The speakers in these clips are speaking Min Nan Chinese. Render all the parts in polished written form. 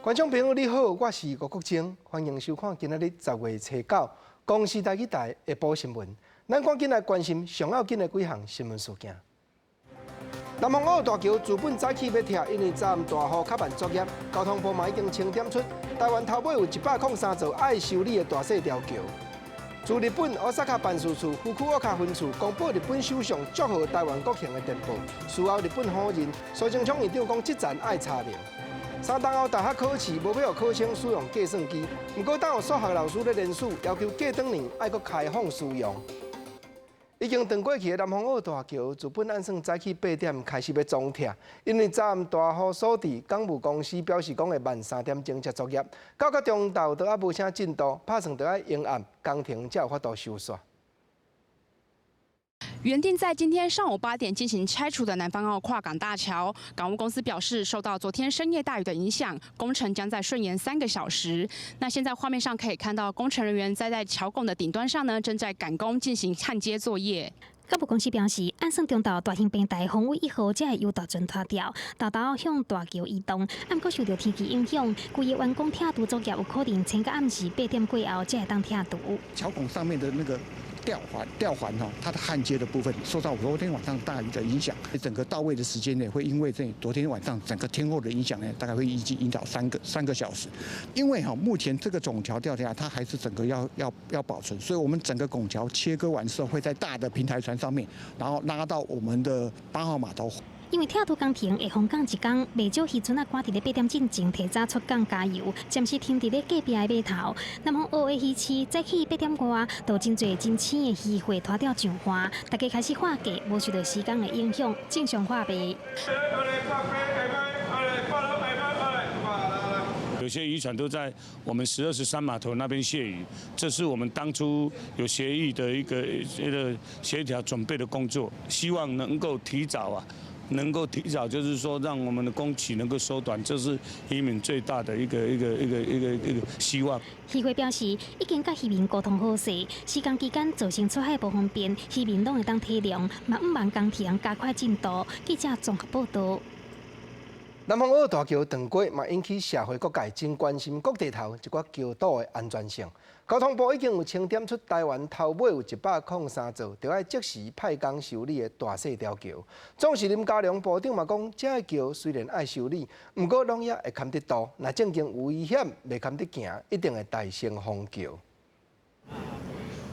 觀眾朋友你好，我是吳國晶，歡迎收看今仔日10月初9公視台語台下晡新聞。咱趕緊來關心上要緊的幾項新聞事件。南風澳大橋自本早起欲拆，因為昨暗大雨較慢作業，交通部嘛已經清點出台灣頭尾有103座愛修理的大細條橋。駐日本大阪辦事處福岡分處公布日本首相祝賀台灣國慶的電報，事後日本否認，蘇貞昌院長講這層愛查明。三冬後大學考試無欲予考生使用計算機，毋過當有數學老師咧聯署，要求過轉年愛閣開放使用。已經斷過去的南風澳大橋，自本按算早起8點開始欲總拆，因為昨暗大雨所致，港務公司表示講會慢3點鐘才作業，到到中晝都猶無啥進度，拍算著愛延暗工程才有法度收煞。原定在今天上午8點進行拆除的南方澳跨港大橋，港務公司表示，受到昨天深夜大雨的影響，工程將再順延3個小時。那現在畫面上可以看到，工程人員在橋拱的頂端上呢，正在趕工進行焊接作業。港務公司表示，按算中晝大興平台宏偉一號才會由大船拖吊，沓沓向大橋移動。毋過受到天氣影響，規个完工拆除作業有可能撐到暗時8點過後才會當拆除。橋拱上面的那個吊環哈，它的焊接的部分受到昨天晚上大雨的影響，整個到位的時間呢，會因為這昨天晚上整個天候的影響呢，大概會預計延到三個小時。因為哈，目前這個總橋吊架它還是整個要保存，所以我們整個拱橋切割完之後，會在大的平台船上面，然後拉到我們的8號碼頭。因為拆除工程會封港一工，袂少漁船仔趕佇咧8點進前提早出港加油，暫時停佇咧隔壁的碼頭。南方澳的魚市早起8點外，就真濟真鮮的魚貨拖吊上岸，大家開始喊價，無受著時間的影響，正常化賣。有些漁船都在我們12、13碼頭那邊卸魚，這是我們當初有協議的一個協調準備的工作，希望能夠提早啊，能夠提早，就是說讓我們的工期能夠縮短，這是漁民最大的一個希望。漁會表示，已經佮漁民溝通好勢，施工期間造成出海無方便，漁民攏會當體諒，嘛向望工程加快進度。記者綜合報道。南風澳大橋斷過，嘛引起社會各界真關心國地頭一寡橋堵的安全性。交通部已經有清點出台灣頭尾有103座，著愛即時派工修理的大細條橋。總是林佳龍部長嘛講，這个橋雖然愛修理，毋過攏猶會堪得渡。若正經有危險，袂堪得行，一定會代先封橋。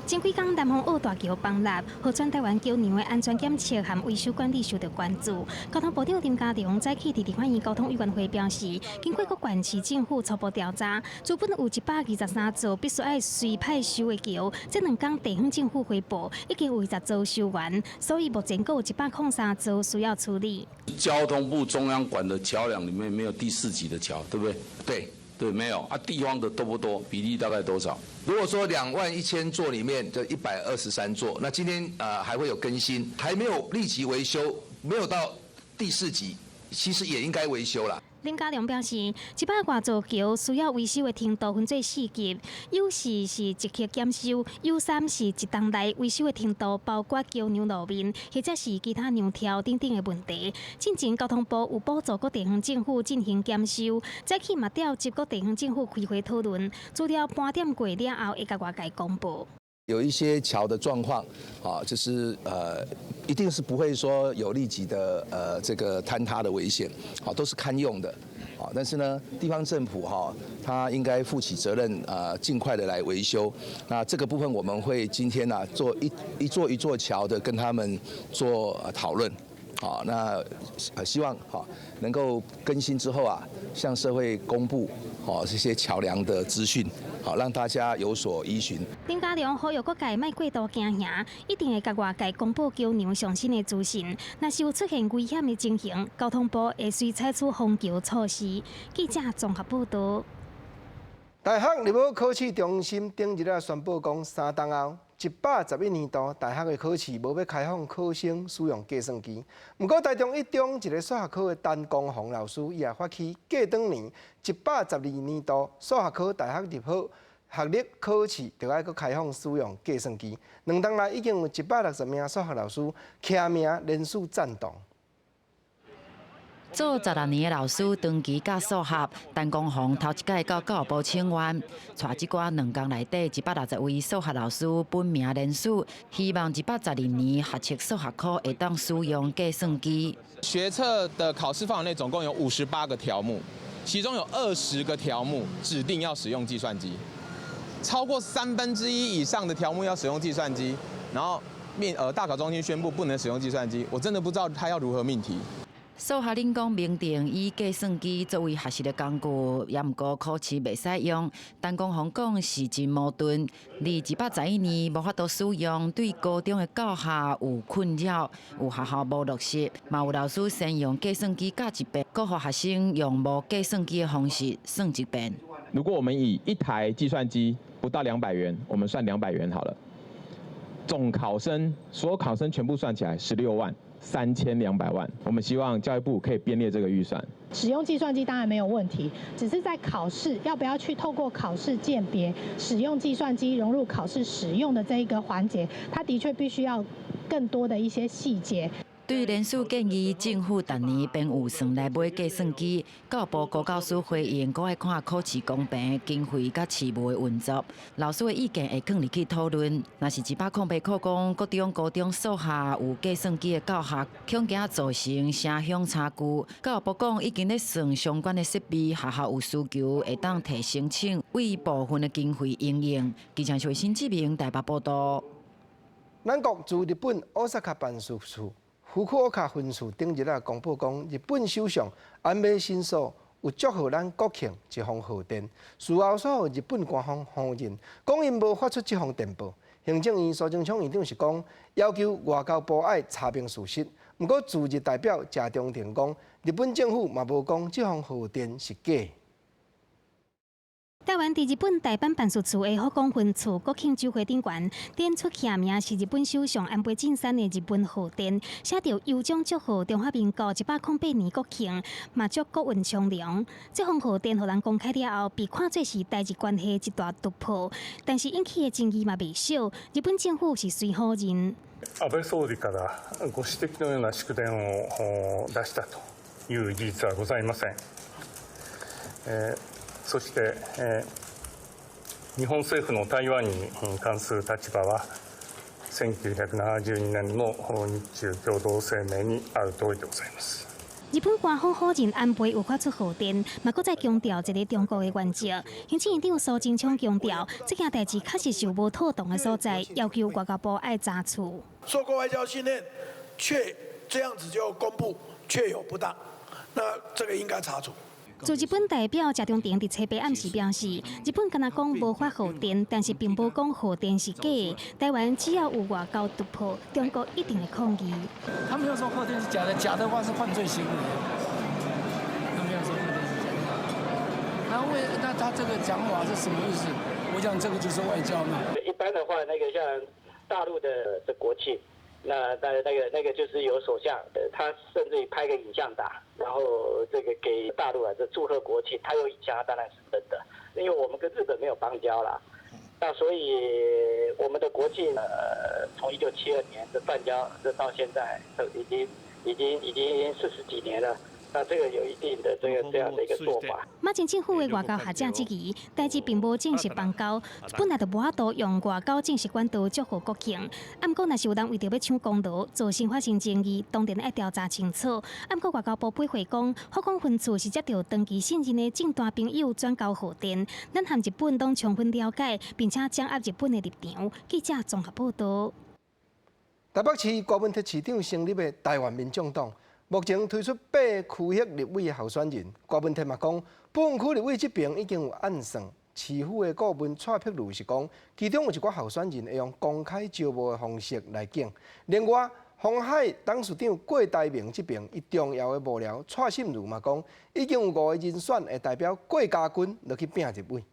前幾工南風澳大橋崩塌，予全台灣橋梁的安全檢測和維修管理受到關注。交通部長林佳龍早起佇立法院交通委員會表示，經過各縣市政府初步調查，主本有123座必須愛隨派修的橋，這兩工地方政府回報已經有20座修完，所以目前閣有103座需要處理。交通部中央管的橋梁裡面沒有第四級的橋，對不對？對。對，沒有啊。地方的多不多？比例大概多少？如果說21,000座裡面就123座，那今天還會有更新，還沒有立即維修，沒有到第四級，其實也應該維修啦。林佳龍表示，100外座橋需要維修的程度分做四級，有四是即刻檢修，有三是一冬內維修的程度，包括橋梁路面或者是其他梁柱等等的問題。進前交通部有補助各地方政府進行檢修，早起嘛調集各地方政府開會討論，資料盤點過了後，會共外界公布。有一些橋的狀況，啊，就是一定是不會說有立即的這個坍塌的危險，好，都是堪用的，啊，但是呢，地方政府哈，他應該負起責任，盡快的來維修。那這個部分我們會今天呢，做一座一座橋的跟他們做討論，好，那希望哈能夠更新之後啊，向社會公布好這些橋梁的資訊。好，讓大家有所依循。林佳龍呼籲各界莫過度驚嚇，一定會共外界公布橋梁上新的資訊。若是有出現危險的情形，交通部會隨採取封橋措施。記者綜合報道。大學入學考試中心頂日仔宣布講，三冬後111年度大學的考試無欲開放考生使用計算機。毋過，台中一中一個數學科的陳光宏老師，伊也發起過轉年112年度數學科大學入學學歷考試，著愛閣開放使用計算機。2冬來已經有160名數學老師簽名聯署贊同。做16年的老師，長期教數學，陳光鴻頭一擺到教育部請願，帶這寡2工內底160位數學老師本名聯署，希望112年學測數學科會當使用計算機。學測的考試範圍內總共有58個條目，其中有20個條目指定要使用計算機，超過1/3以上的條目要使用計算機，然後大考中心宣布不能使用計算機，我真的不知道他要如何命題。數學恁講明定以計算機作為學習的工具，也毋過考試袂使用。陳光鴻講是真矛盾。佇111年無法度使用，對高中的教學有困擾，有學校無落實，嘛有老師先用計算機教一遍，閣予學生用無計算機的方式算一遍。如果我們以一台計算機不到兩百元，我們算兩百元好了。總考生，所有考生全部算起來16.32萬，我們希望教育部可以編列這個預算。使用計算機當然沒有問題，只是在考試要不要去透過考試鑑別使用計算機融入考試使用的這一個環節，它的確必須要更多的一些細節。對聯署建議，政府逐年編預算來買計算機。教育部高教司回應，閣愛看考試公平、經費佮事務的運作。老師的意見會放入去討論。若是108箍講，國中、高中數學有計算機的教學，恐驚造成城鄉差距。教育部講已經咧算相關的設備，學校有需求會當提申請，為部分的經費應用。記者徐新志明台北報道。咱國駐日本大阪辦事處福庫岡分處頂日啊公布講，日本首相安倍晉三有祝賀咱國慶一封賀電，事後煞予日本官方否認，講𪜶無發出這封電報。行政院蘇貞昌院長是講，要求外交部愛查明事實。毋過駐日代表謝長廷講，日本政府嘛無講這封賀電是假。台灣佇日本大阪辦事處的福岡分處國慶酒會頂懸展出署名是日本首相安倍晉三的日文賀電，寫著由衷祝賀中華民國108年國慶，嘛祝國運昌隆。這封賀電予人公開了後，被看做是台日關係一大突破，但是引起的爭議嘛袂少。日本政府是隨否認。安倍総理からご指摘のような祝電を出したという事実はございません。そして、日本政府の台湾に関する立場は1972年の日中共同聲明にある通りでございます。日本官方否認安倍有發出賀電，嘛閣再強調一个中國的原則。行政院長蘇貞昌強調，這件代誌確實是有無妥當的所在，要求外交部愛查處。受過外交訓練，卻這樣子就公布，確有不當，那這個應該查處。駐日本代表謝長廷佇初八暗時表示，日本敢若講無發賀電，但是並無講賀電是假的。台灣只要有外交突破，中國一定會抗議。他沒有說賀電是假的，假的話是犯罪行為。他沒有說賀電是假的。那為那他這個講法是什麼意思？我講這個就是外交嘛。一般的話，那個像大陸的這國慶，那個就是有首相，他甚至於拍個影像檔，然後這個給大陸啊，這祝賀國慶，他有影像，當然是真的。因為我們跟日本沒有邦交啦，那所以我們的國慶，從1972年的斷交，這到現在，都已經40幾年了。那這個有一定的這樣的一個做法。馬前政府的外交學者質疑，台日並無正式邦交，本來就無法度用外交正式管道祝賀國慶。毋過，若是有人為著欲搶功勞，造成發生爭議，當然愛調查清楚。毋過外交部回回講，福岡分處是接著長期信任的政壇朋友轉交賀電，咱和日本攏充分了解，並且掌握日本的立場。記者綜合報道。台北市柯文哲市長成立的台灣民眾黨，目前推出八區域立委候選人。柯文哲嘛講，不分區立委這邊已經有暗算。市府的顧問蔡碧如是講，其中有一寡候選人會用公開招募的方式來競。另外，鴻海董事長郭台銘這邊，伊重要的幕僚蔡心如嘛講，已經有五個人選會代表郭家軍落去拚立委。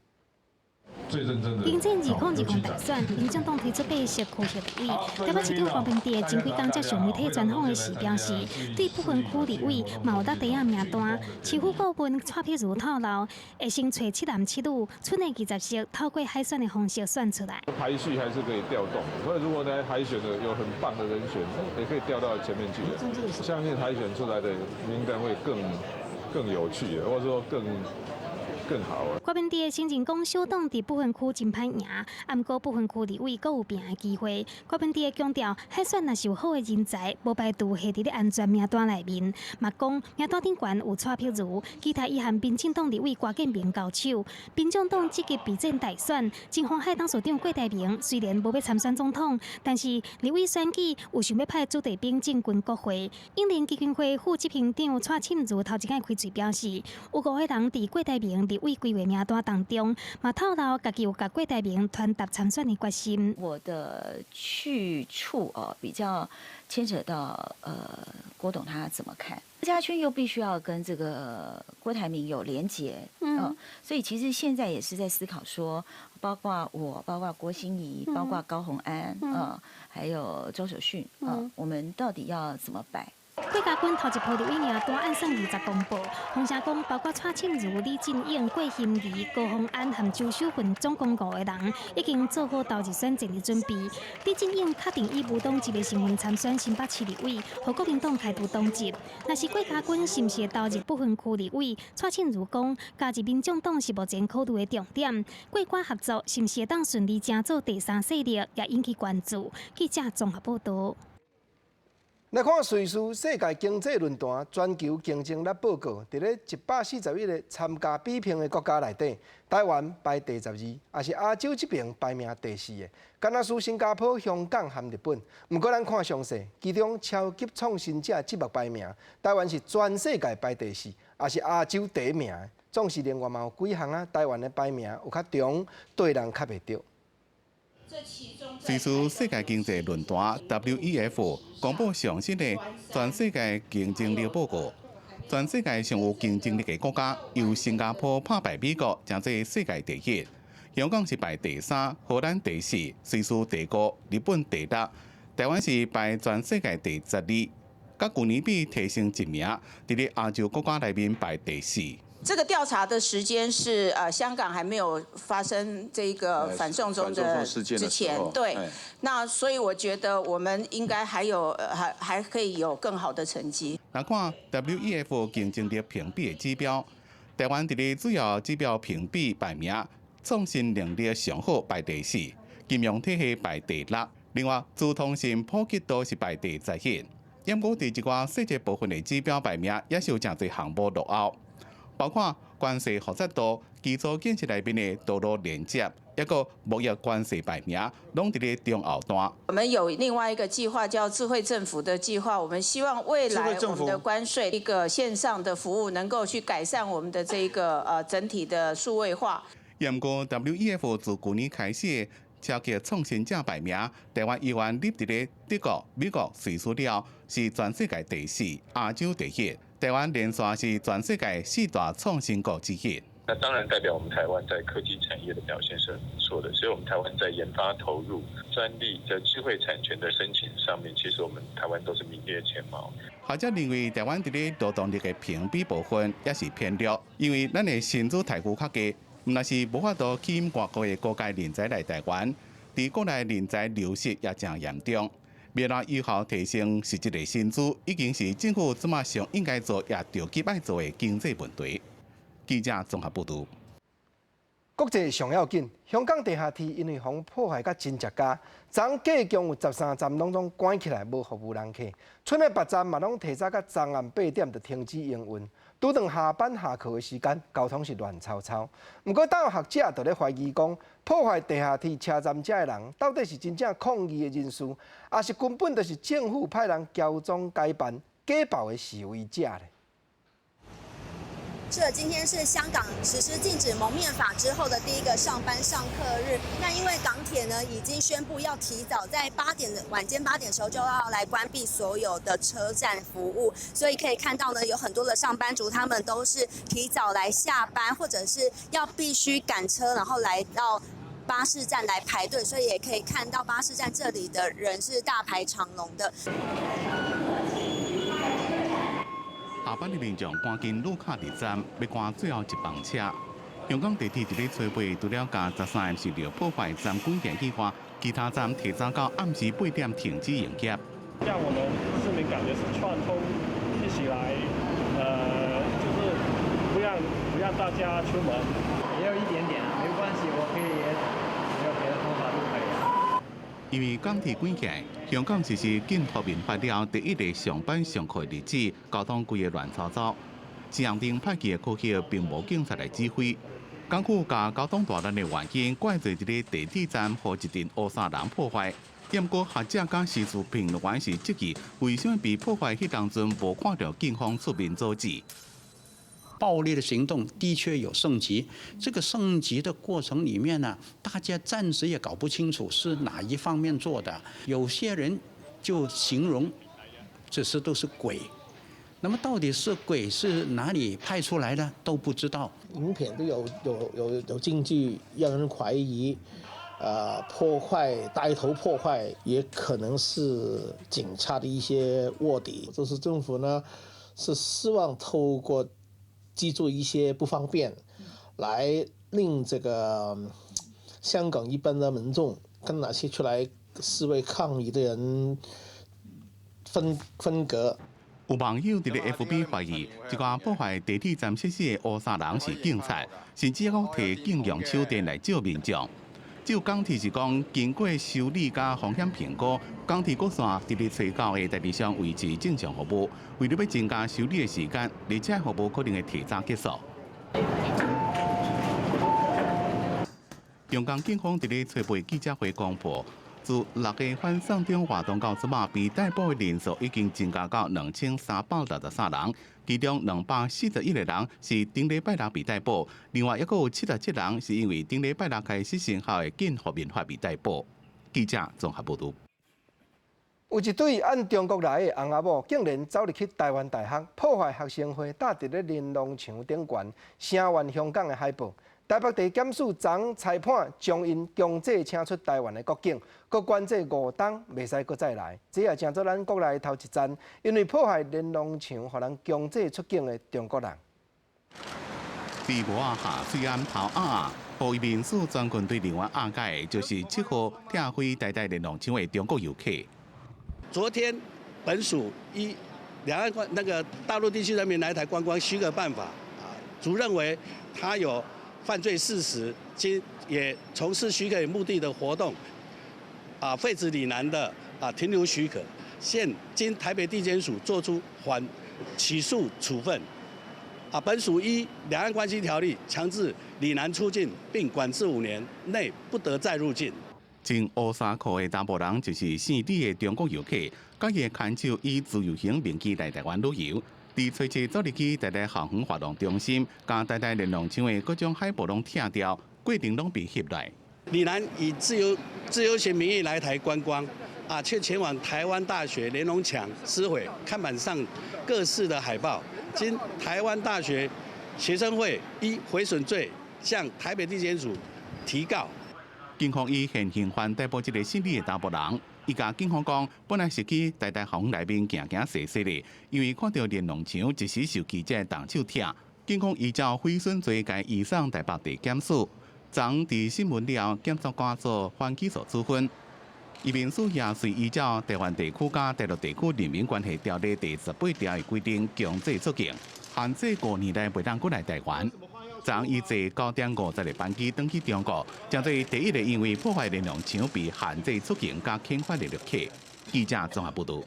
最認真的。迎戰2020大選，民進黨推出80個區立委。台北市長柯文哲前幾工接受媒體專訪的時表示，對不分區立委嘛有落袋仔名單。市府顧問蔡碧如透露，會先揣七男七女，賰的20席透過海選的方式選出來。排序還是可以調動，所以如果呢海選的有很棒的人選，也可以調到前面去。相信海選出來的名單會更有趣，或者說更好啊！柯文哲承認講，小黨佇不分區真歹贏，啊，毋過不分區立委閣有拼的機會。柯文哲強調，海選若是有好的人才，無排除會佇咧安全名單內面。嘛講名單頂懸有蔡碧如，期待伊和民進黨立委郭建明交手。民眾黨積極備戰大選，前鴻海董事長郭台銘雖然無欲參選總統，但是立委選舉有想欲派子弟兵進軍國會。永齡基金會副執行長蔡沁如頭一擺開喙表示，有五個人佇郭台銘立委規劃名單當中，嘛透露家己有共郭台銘傳達參選的決心。我的去處哦，比較牽扯到郭董他怎麼看？家圈又必須要跟這個郭台銘有連結，所以其實現在也是在思考說，包括我，包括郭心怡，包括高虹安，還有周守訓，我們到底要怎麼擺？郭家軍頭一波立委名單按算20公布，風聲講包括蔡沁如、李進勇、郭心怡、高虹安和周守訓總共五個人，已經做好投入選戰的準備。李進勇確定以無黨籍的身份參選新北市立委，予國民黨開除黨籍。若是郭家軍是毋是會投入不分區立委？蔡沁如講，加入民眾黨是目前考慮的重點。郭郭合作是毋是會當順利成做第三勢力，也引起關注。記者綜合報道。來看瑞士世界經濟論壇全球競爭力報告，佇咧141個參加比評的國家內底，台灣排第12，也是亞洲這邊排名第四个。敢若輸新加坡、香港和日本。毋過咱看詳細，其中超級創新者這目排名，台灣是全世界排第四，也是亞洲第一名。總是另外嘛有幾項啊，台灣的排名有較中，對人較袂著。瑞士世界經濟論壇 WEF 公布上新的全世界競爭力報告，全世界上有競爭力的國家，由新加坡拍敗美國，成做世界第一。香港是排第三，荷蘭第四，瑞士第五，日本第六，台灣是排全世界第12，佮舊年比提升一名，佇咧亞洲國家內面排第四。這個調查的時間是香港還沒有發生這個反送中的之前，對，那所以我覺得我們應該還有還可以有更好的成績。來看 WEF 競爭力評比的指標，台灣佇咧主要指標評比排名，創新能力上好排第四，金融體系排第六，另外資通訊普及度是排第11。毋過佇一寡細節部分的指標排名，也是有誠濟項目落後。包括關稅複雜度、基礎建設內面的道路連接，抑閣貿易關稅排名，攏佇咧中後段。我們有另外一個計劃叫智慧政府的計劃，我們希望未來我們的關稅一個線上的服務，能夠去改善我們的這個整體的數位化。毋過 WEF 自舊年開始，超級創新者排名，台灣依然立佇咧德國、美國、瑞士了，是全世界第四，亞洲第一。台灣連續是全世界四大創新國之一。那當然代表我們台灣在科技產業的表現是很不錯的，所以我們台灣在研發投入、專利在智慧產權的申請上面，其實我們台灣都是名列前茅。學者認為，台灣佇咧勞動力的評比部分也是偏弱，因為咱的薪資待遇較低，毋但是無法度吸引外國的高階人才來台灣，佇國內人才流失也誠嚴重。欲來有效提升實質的薪資，已經是政府這馬上應該做，也著急愛做的經濟問題。記者綜合報導。國際上要緊，香港地下鐵因為予破壞甲真濟家，昨昏計共有13站攏總關起來，無服務人客。賰的別站嘛攏提早甲昨暗8點就停止營運。拄當下班下課的時間，交通是亂糟糟。毋過，當有學者就咧懷疑講，破壞地下鐵車站遮的人，到底是真正抗議的人士，抑是根本就是政府派人喬裝改扮假冒的示威者咧？是的，今天是香港實施禁止蒙面法之後的第一個上班上課日。那因為港鐵呢已經宣布要提早在八點的晚間8點的時候就要來關閉所有的車站服務，所以可以看到呢，有很多的上班族他們都是提早來下班，或者是要必須趕車，然後來到巴士站來排隊，所以也可以看到巴士站這裡的人是大排長龍的。下班的民眾趕緊魯卡佇站，欲趕最後一班車。香港地鐵佇咧初八，除了共13個受著破壞站關鍵以外，其他站提早到暗時八點停止營業。讓我們市民感覺是串通一起來，就是不讓大家出門。也有一點點，沒關係，我可以沒有別的方法都可以。因為港鐵關起，香港實施禁復免發了第一个上班上課日子，交通規个亂糟糟。自行頂派去的考核並無警察來指揮。港府共交通大亂的原因怪罪佇咧地鐵站，予一陣烏衫人破壞。毋過學者佮時事評論員是質疑，為啥物被破壞彼當陣無看著警方出面阻止？暴力的行動的確有升級，這個升級的過程裡面呢，大家暫時也搞不清楚是哪一方面做的。有些人就形容這些都是鬼，那麼到底是鬼是哪裡派出來的都不知道。影片都有證據讓人懷疑，破壞帶頭破壞，也可能是警察的一些臥底。就是政府呢，是希望透過製造一些不方便，來令這個香港一般的民眾跟那些出來示威抗議的人分隔。有網友佇咧 FB 懷疑，這個破壞地鐵站設施的烏衫人是警察，甚至閣提警用手電來照民眾。就港鐵是講，經過修理佮風險評估，港鐵國線佇咧初九會大致上維持正常服務。為著欲增加修理的時間，列車服務可能會提早結束。香港警方佇咧初八記者會公布，自六个反送中活動到這馬，被逮捕的人數已經增加到2363人，其中241個人是頂禮拜六被逮捕，另外抑閣有77人是因為頂禮拜六開始生效的禁豁免法被逮捕。記者綜合報導。有一對按中國來的翁仔某，竟然走入去台灣大學破壞學生會搭佇咧連儂牆頂懸，聲援香港的海報。台北地檢署昨裁判將𪜶強制請出台灣的國境，閣關制五冬，袂使閣再來。這也成做咱國內頭一欉，因為破壞連儂牆，予人強制出境的中國人。佇帽仔下喙罨頭鴨，予移民署專軍隊人員押解的，就是7號拆毀台大連儂牆的中國遊客。昨天，本署依兩岸關那個大陸地區人民來台觀光許可辦法啊，主認為他有犯罪事實，經也從事許可目的的活動，啊，廢止李男的啊停留許可，現經台北地檢署作出緩起訴處分，啊，本署依兩岸關係條例強制李男出境並管制5年內不得再入境。穿烏衫褲的查埔人就是姓李的中國遊客，佮伊的牽手以自由行名義來台灣旅遊。佇初七走入去台大校園活動中心，共台大連儂牆的各種海報攏拆掉，過程攏被翕來。李男以自由行名義來台觀光，啊，卻前往台灣大學連儂牆撕毀看板上各式的海報，經台灣大學學生會依毀損罪向台北地檢署提告。警方以現行犯逮捕這个姓李的查埔人。伊共警方講，本來是去台大校園內面行行踅踅的，因為看著連儂牆一時受記者動手拆。警方依照毀損罪共移送台北地檢署，昨佇審問了後，檢察官做緩起訴處分。移民署也隨依照台灣地區佮大陸地區人民關係條例第18條的規定，強制出境，限制5年內袂當閣來台灣。昨伊坐9點50的班機轉去中國，成做第一个因為破壞連儂牆被限制出境佮遣返的旅客。記者綜合報導。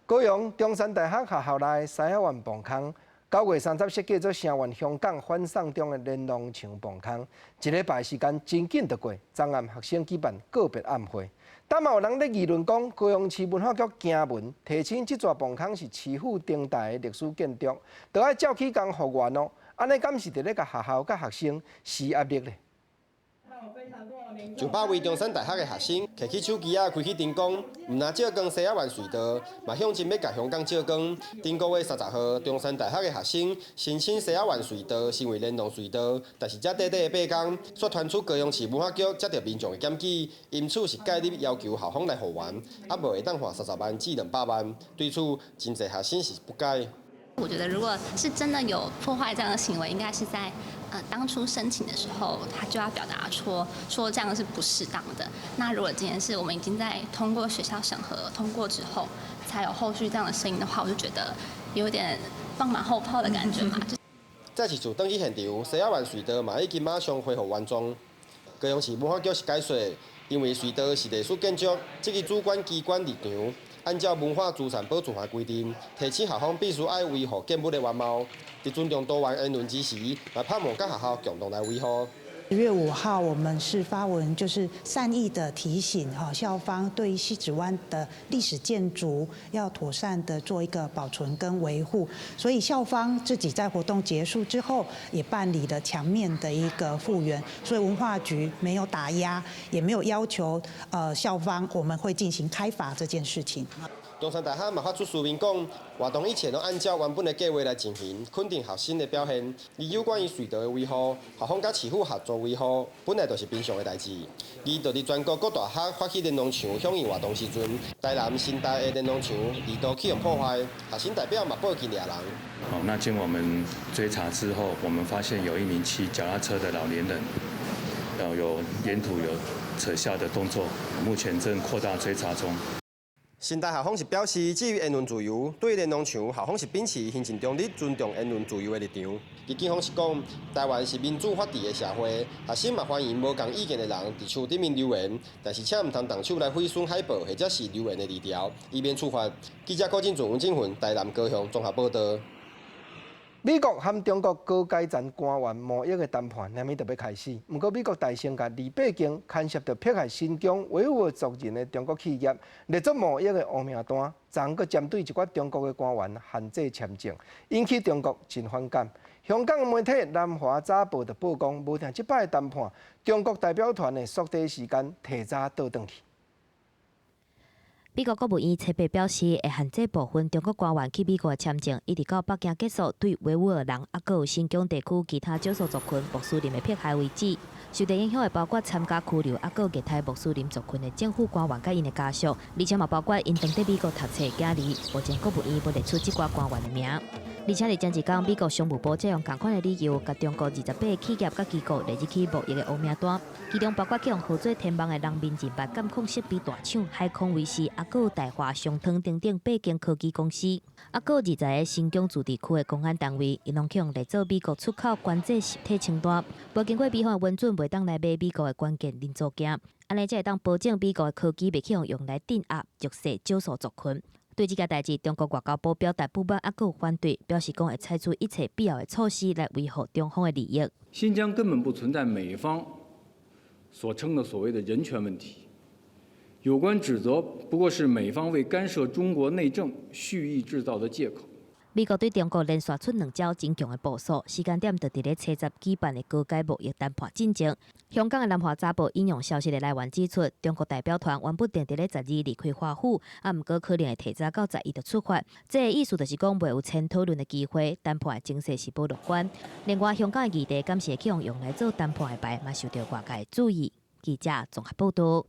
高雄中山大學學校內西仔灣磅空，9月30設計做聲援香港反送中的連儂牆磅空，一禮拜時間真緊就過，昨暗學生舉辦告別暗會。但嘛有人咧議論講，高雄市文化局驚文提醒這座磅空是市府頂大的歷史建築，著愛照起工復原哦。按呢敢是佇咧共學校佮學生施壓力咧？上百位中山大學的學生提起手機仔，開起燈光，毋但照光西仔灣隧道，嘛向真欲共香港照光。頂個月30號，中山大學的學生申請西仔灣隧道成為連儂隧道，但是這短短的8工，卻傳出高雄市文化局接著民眾的檢舉，因此是介入要求校方來復原，猶無會當換30萬至200萬。對此，真濟學生是不解。我覺得如果是真的有破壞這樣的行為，應該是在當初申請的時候，他就要表達說這樣是不適當的。那如果今天是我們已經在通過學校審核通過之後，才有後續這樣的聲音的話，我就覺得有點放馬後炮的感覺嘛。再一次轉去現場，西仔灣隧道嘛已經馬上恢復原狀。高雄市文化局是解說，因為隧道是歷史建築，這個主管機關立場。按照文化資產保存法規定，提醒校方必須愛維護建物的原貌，佇尊重多元言論之時，嘛盼望佮學校共同來維護。10月5號，我們是發文，就是善意的提醒哈，校方對於西子灣的歷史建築要妥善的做一個保存跟維護。所以校方自己在活動結束之後，也辦理了牆面的一個復原。所以文化局沒有打壓，也沒有要求校方我們會進行開罰這件事情。中山大學嘛發出書面講，活動一切攏按照原本的計劃來進行，肯定學生的表現。而有關於隧道的維護，校方佮市府合作維護，本來就是平常的代誌。而就佇全國各大學發起連儂牆響應活動時陣，台南新大的連儂牆二度去予破壞，學生代表嘛報警掠人。好，那經我們追查之後，我們發現有一名騎腳踏車的老年人，有沿途有扯下的動作，目前正擴大追查中。新大校方是表示，至於言論自由，對連儂牆，校方是秉持行政中立、尊重言論自由的立場。而警方是講，台灣是民主法治的社會，學生嘛歡迎無仝意見的人佇牆頂面留言，但是請毋通動手來毀損海報或者是留言的字條，以免處罰。記者郭進俊、溫景雲，台南、高雄綜合報導。美國和中國高階層官員貿易的談判，明仔就欲開始。毋過，美國大聲共佇北京牽涉著迫害新疆維吾爾族人的中國企業列做貿易的烏名單，昨昏閣針對一寡中國的官員限制簽證，引起中國真反感。香港的媒體南華早報就報講，無定這擺的談判，中國代表團的速遞時間提早倒轉去。美國國務院初八表示，會限制部分中國官員去美國的簽證，一直到北京結束對維吾爾人抑閣有新疆地區其他少數族群穆斯林的迫害為止。受到影響的包括參加拘留抑閣虐待穆斯林族群的政府官員佮𪜶的家屬，而且嘛包括𪜶當佇美國讀冊的囝兒。目前國務院無列出這寡官員的名。而且佇前一工，美國商務部則用仝款的理由，共中國28个企業佮機構列入去貿易的烏名單，其中包括去予號做天網的人面認別監控設備大廠海康威視，抑閣有大華商湯等等八間科技公司，抑閣有20个新疆自治區的公安單位，𪜶攏去予列做美國出口管制實體清單，無經過美方的允准，袂當來買美國的關鍵零組件，按呢才會當保證美國的科技袂去予用來鎮壓弱勢少數族群。對這件代誌，中國外交部表達不滿，抑閣有反對，表示講會採取一切必要的措施來維護中方的利益。新疆根本不存在美方所稱的所謂的人權問題，有關指責不過是美方為干涉中國內政蓄意製造的借口。美國對中國連續出兩招真強的部署，時間點就佇咧初十舉辦的高階貿易談判進前。香港的南華早報引用消息的來源指出，中國代表團原本定佇咧12離開華府，啊，毋過可能會提早到11就出發。這个意思就是講，袂有先討論的機會，談判的情勢是無樂觀。另外，香港的議題敢是會去予用來做談判的牌，嘛受著外界的注意。記者綜合報導。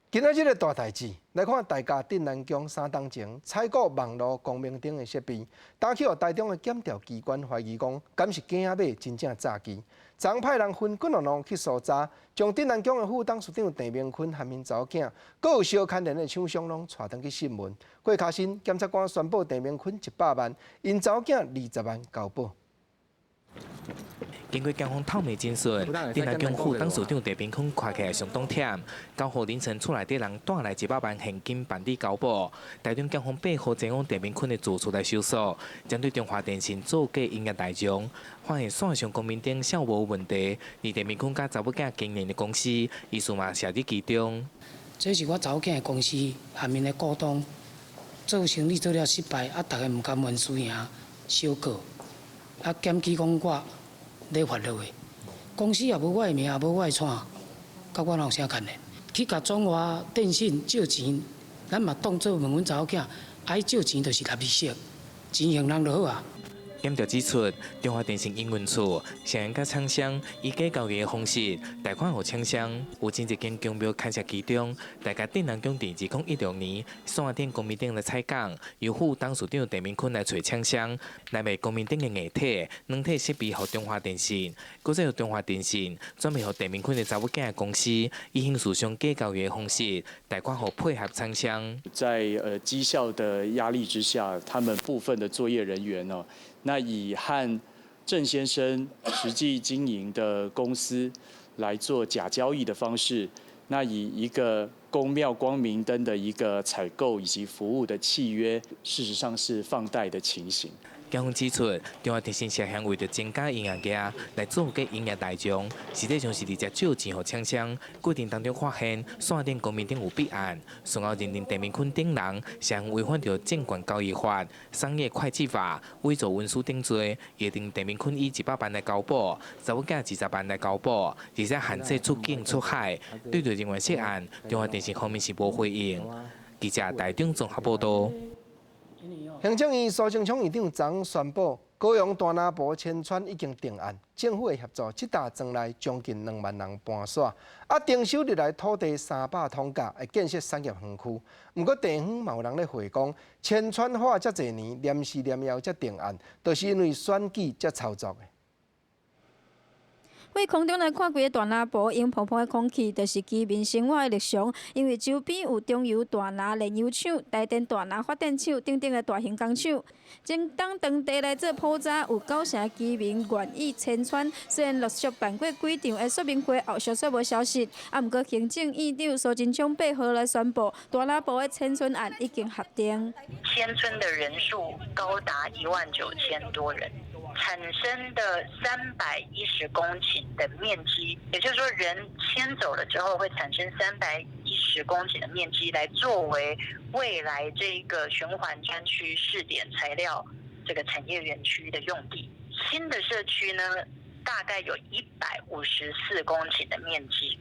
今仔日的大代誌，來看大甲鎮瀾宮三冬前採購網路光明燈的設備，打去予台中的檢調機關懷疑講，敢是假買真正詐欺。昨昏派人分幾兩路去搜查，將鎮瀾宮的副董事長鄭明坤和𪜶查某囝，閣有相牽連的廠商攏帶轉去訊問。過跤身，檢察官宣布鄭明坤100萬，𪜶查某囝20萬交保。經過警方透明偵訊，鎮瀾宮副董事長鄭明坤看起來相當忝。9號凌晨，厝內底人帶來100萬現金辦理交保。台中警方8號前往鄭明坤的住處來搜索，針對中華電信造假營業內容，發現線上光明燈效無問題，而鄭明坤佮查某囝經營的公司，疑似嘛涉佇其中。這是我查某囝的公司下面的股東做生意做了失敗，啊，逐家毋甘願輸贏，相告，啊，檢舉講我咧犯落去，公司也無我的名，也無我的姓，佮我哪有啥關聯？去共中華電信借錢，咱嘛當做問阮查某囝，啊，伊借錢就是納利息，錢還人就好啊。檢調指出，中華電信營運處涉嫌佮廠商以假交易的方式貸款予廠商，有真濟間宮廟牽涉其中。大家電人宮佇2016年線頂光明頂來採鋼，由副董事長鄭明坤來揣廠商來賣光明頂的硬體、軟體設備予中華電信，閣再由中華電信轉賣予鄭明坤的查某囝的公司，以形式上假交易的方式貸款予配合廠商。在績效的壓力之下，他們部分的作業人員呢，那以和鄭先生實際經營的公司來做假交易的方式，那以一個宮廟光明燈的一個採購以及服務的契約，事實上是放貸的情形。檢方指出，中華電信涉嫌為著增加營業額來造假營業內容，實際上是直接借錢予廠商。過程當中發現線頂光明頂有弊案，隨後認定鄭明坤等人涉嫌違反著證券交易法、商業會計法、偽造文書等罪，約定鄭明坤以100萬來交保，查某囝20萬來交保，而且限制出境出海。對著人員涉案，中華電信方面是無回應。記者台中綜合報道。行政院蘇貞昌院長昨宣布，高雄大林埔遷村已經定案，政府會協助這搭莊內將近2萬人搬徙，啊，徵收入來土地300通甲，會建設產業園區。毋過地方嘛有人咧回講，遷村花遮濟年，連時連夜才定案，就是因為選舉才操作的。對空中來看，規个大林埔湧蓬蓬的空氣，就是居民生活的日常。因為周邊有中油大林煉油廠、台電大林發電廠等等的大型工廠。前當當地來做普查，有9成居民願意遷村。雖然陸續辦過幾場的說明會，後續煞無消息。啊，毋過行政院長蘇貞昌8號來宣布，大林埔的遷村案已經核定。遷村的人數高達1萬9千多人。產生的310公頃的面積，也就是說，人遷走了之後會產生310公頃的面積，來作為未來這個循環專區試點材料這個產業園區的用地。新的社區呢，大概有154公頃的面積。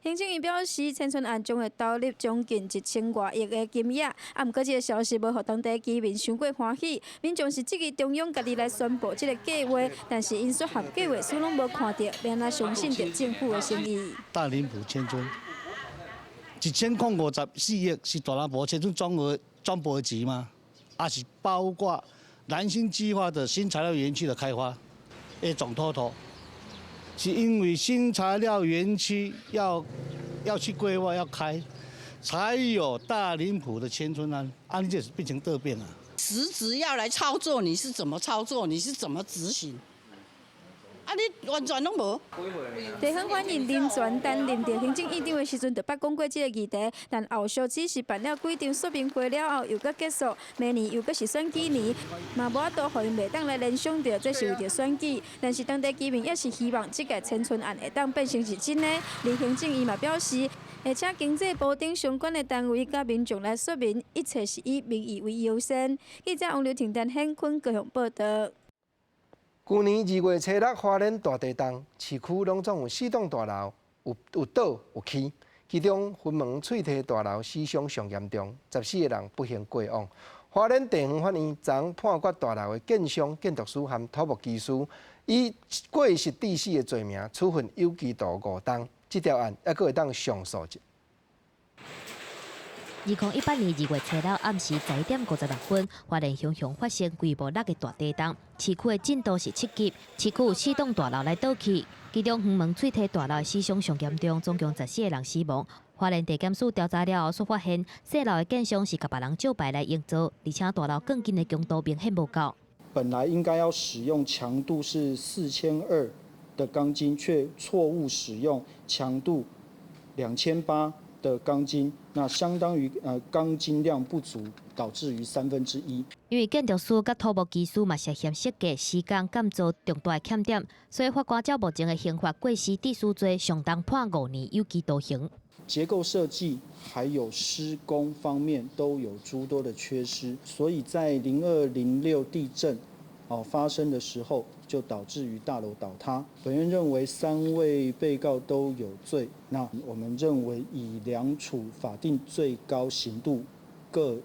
行政院表示，遷村案將會投入將近1000外億的金額。啊，毋過這个消息無予當地居民傷過歡喜，民眾是質疑中央家己來宣布這个計劃，但是𪜶說項計劃書攏無看著，欲按怎相信著政府的誠意？大林埔遷村1054億是大林埔遷村總額總撥錢嗎？還是包括藍星計劃的新材料園區的開發的總 total？是因為新材料園區要去規劃要開，才有大林埔的遷村案，案這變成倒變了。實質要來操作，你是怎麼操作？你是怎麼執行？啊！你完全攏無。地方反映林全擔任著行政院長的時陣，就捌講過這个議題，但後續只是辦了幾場說明會了後，又閣結束。明年又閣是選舉年，嘛無法度予𪜶袂當來聯想著，這是為著選舉。但是當地居民也是希望這个遷村案會當變成是真的。而行政院嘛表示，會請經濟部等相關的單位佮民眾來說明，一切是以民意為優先。記者王劉婷、陳顯坤高雄報道。舊年2月初6，花蓮大地動，市區攏總有四棟大樓有倒有起，其中雲門翠提大樓死傷上嚴重，14個人不幸過往。花蓮地方法院昨判決大樓的建商、建築師和土木技師以過失致死的罪名處分有期徒5冬。這條案猶閣會當上訴。2018年2月初六暗時11點56分，花蓮雄雄發生規模6的大地動，市區的震度是7級，市區有四棟大樓來倒去，其中雲門翠提大樓的死傷上嚴重，總共14個人死亡。花蓮地檢署調查了後，煞發現細樓的建商是共別人招牌來營造，而且大樓鋼筋的強度明顯無夠。本來應該要使用強度是4200的鋼筋，卻錯誤使用強度2800的鋼筋，那相當於鋼筋量不足，導致於1/3。因為建築師佮土木技師嘛涉嫌設計、施工、建造重大的欠點，所以法官照目前的刑法過失致死罪，上重判5年有期徒刑。結構設計還有施工方面都有諸多的缺失，所以在0206地震哦發生的時候，就導致於大樓倒塌。本院認為三位被告都有罪，那我們認為以兩處法定最高刑度各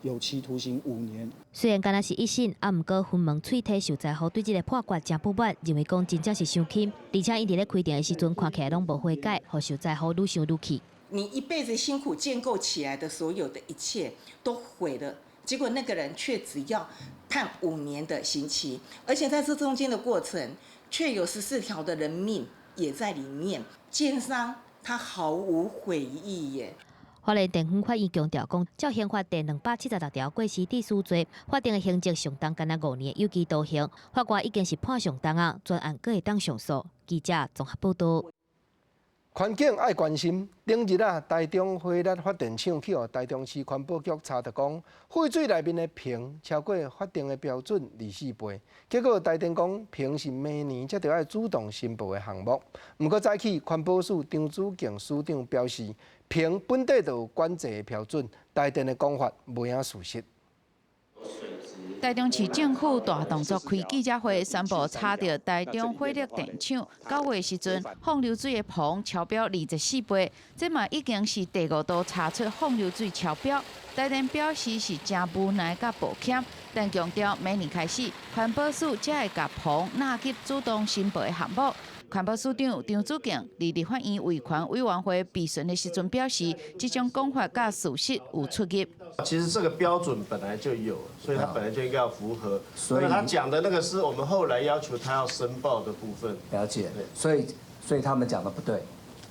有期徒刑5年。雖然敢若是一審，啊，毋過分門喙䖙受災戶對這个判決誠不滿，認為講真正是傷輕，而且𪜶佇咧開庭的時陣看起來攏無悔改，予受災戶愈想愈氣。你一輩子辛苦建構起來的所有的一切都毀了，結果那個人卻只要判5年的刑期，而且在這中間的過程，卻有14條的人命也在裡面。建商他毫無悔意耶。花蓮地方法院強調講，照刑法第276條過失致死罪，法定的刑責上重敢若5年有期徒刑，法官已經是判上重啊，全案閣會當上訴。記者綜合報導。環境愛關心，頂日啊，台中火力發電廠去予台中市環保局查著講，廢水內面的硼超過法定的標準24倍。結果台電講硼是明年才著愛主動申報的項目。毋過早起環保署張子敬署長表示，硼本底就有管制的標準，台電的講法無影事實。台中市政府大動作開記者會，宣布查著台中火力電廠9月時陣放流水的硼超標24倍，這嘛已經是第五度查出放流水超標。台電表示是誠無奈佮抱歉，但強調明年開始環保署才會共硼納入主動申報的項目。環保署長張子敬佇立法院衛權委員會備詢的時陣表示，這種講法佮事實有出入。其實這個標準本來就有，所以他本來就應該要符合。所以他講的那個是我們後來要求他要申報的部分。了解，所以他們講的不對。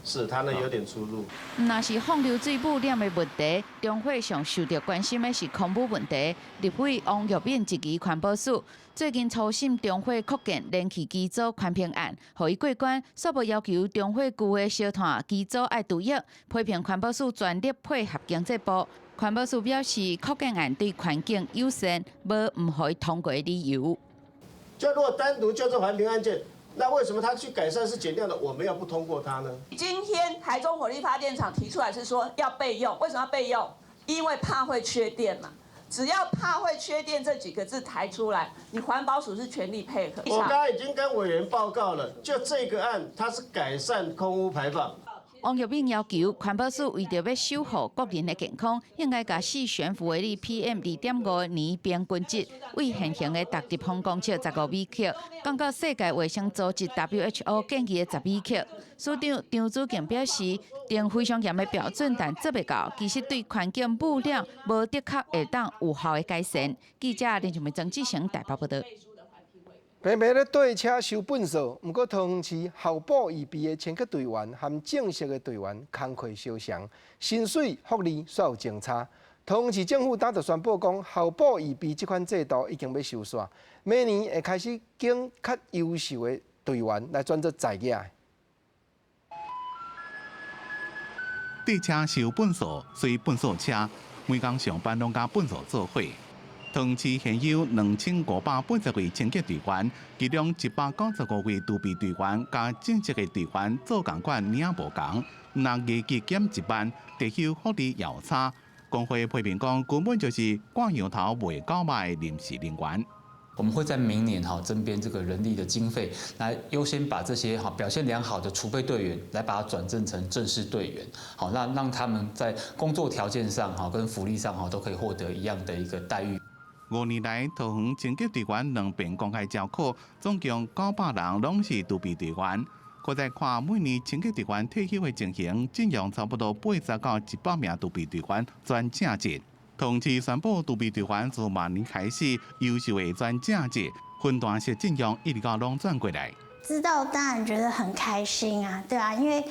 是，他那有點出入。若是放流水污染的問題，中火上受著關心的是空污問題。立委王玉敏質疑環保署最近初審中火擴建燃氣機組環評案，予伊過關，煞無要求中火舊的燒炭機組愛除役，批評環保署全力配合經濟部。環保署表示，擴建案對環境友善，無毋予伊通過的理由。就如果單獨就這環評案件，那為什麼他去改善是減量的，我們要不通過他呢？今天台中火力發電廠提出來是說要備用，為什麼要備用？因為怕會缺電嘛。只要怕會缺電這幾個字提出來，你環保署是全力配合。我剛剛已經跟委員報告了，就這個案，它是改善空污排放。王玉敏要求環保署為著欲守護國人的健康，應該共四懸浮微粒 PM 2.5年平均值，為現行的逐立方公尺15微克，降到世界衛生組織 WHO 建議的10微克。署長張子敬表示，定非常嚴的標準，但做袂到，其實對環境污染無的確會當有效的改善。記者林俊梅、曾志成台北報導。平平咧綴車收糞掃，毋過桃園市候補預備的清潔隊員和正式的隊員工課相像，薪水福利煞有相差。桃園市政府早就宣布講，候補預備這款制度已經欲收煞，明年會開始揀較優秀的隊員來轉做在業。綴車收糞掃，隨糞掃車，每工上班攏佮糞掃做伙。桃園市現有2580位清潔隊員，其中195位儲備隊員佮正式的隊員做仝款領無仝，毋但月給減1萬，退休福利也差。工會批評講，根本就是掛羊頭賣狗肉的臨時人員。我們會在明年哈增編這個人力的經費，來優先把這些哈表現良好的儲備隊員，來把它轉正成正式隊員，好，那讓他們在工作條件上哈跟福利上哈都可以獲得一樣的一個待遇。 5年來，桃園清潔隊員兩遍公開招考，總共900人攏是儲備隊員。閣再看每年清潔隊員退休的情形，進用差不多80到100名儲備隊員轉正職。桃園市宣布儲備隊員自明年開始，優秀的轉正職，分段式進用，一直到攏轉過來。知道當然覺得很開心啊，對啊，因為